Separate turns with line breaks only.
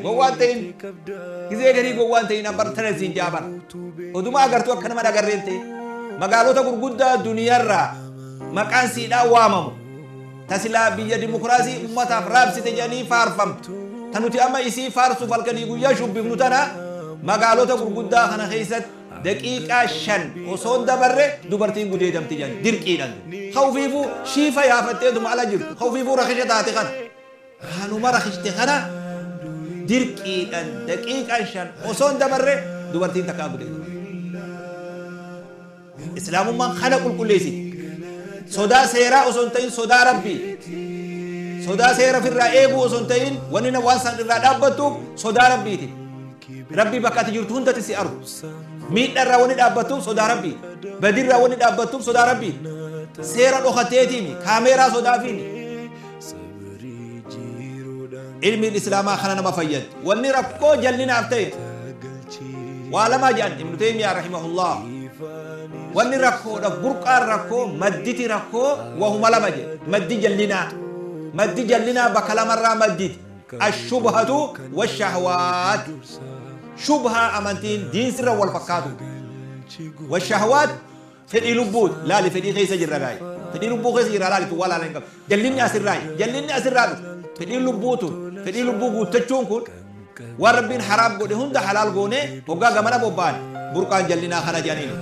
Gowwaan ta'in gizee garii gowwaan ta'in abbar tana siin jaabar. Oduma agartuu akka nama dhagarreen ta'e magaalota gurguddaa duniyaarraa maqaan siidhaa waamamu. Tasilaa biyya dimokiraasii ummataaf raabsite jedhanii faarfamtu. Ta nuti amma isii faarsuuf halkanii guyyaa shubbifnu tana magaalota gurguddaa kana keessatti daqiiqaa 5 osoo hin dabarre dubartiin gudeedamti jedhan dirqiidhaan. Ka ofiifuu shiifa yaafatteetuma ala jirtu, ka ofiifuu rakisha taate kana. Kanuma rakishte kana dirqiidhaan daqiiqaa 5 osoo hin dabarre dubartiin takkaa gudeedamti. Islaamummaan kana qulqulleessiti. Sodaa seeraa osoo hin ta'in sodaa Rabbii. Sodaa seera ofirraa eeguu osoo hin ta'in wanni waan san irraa dhaabbattuuf sodaa Rabbiiti. Rabbii bakka ati jirtu hundatti si argu. Miidhaa irraa wanni dhaabbattuuf sodaa Rabbii. Badii irraa wanni dhaabbattuuf sodaa Rabbii. Seera dhokateetiimi, kaameeraa sodaafiimi. Ilmiin Islaamaa kana nama fayyaddi. Wanni rakkoo jallinaaf ta'e waa lamaa jedhan Ibnu Taymiyaa rahimahullah. Wanni rakkoodhaaf burqaan rakkoo madditi rakkoo wahuma lama jedhe. Maddi jallinaa. Maddi jallinaa bakka lamarraa madditi. Ashubhatu washahwaat. Shubhaa amantiin diinsirra wal fakkaatu. Washahwaat fedhii lubbuuti. Laali fedhii keessa jirra gaa'e. Fedhii lubbuu keessa jirra laali tun waa laalan hin qabu. Jallinni asirraayi. Jallinni asirraa dhufu. Fedhiin lubbuu tun. Fedhii lubbuu guuttachuun kun waan Rabbiin haraam godhe hunda halaal goonee hoggaa gamana bobba'an burqaan jallinaa kana jedhaniini.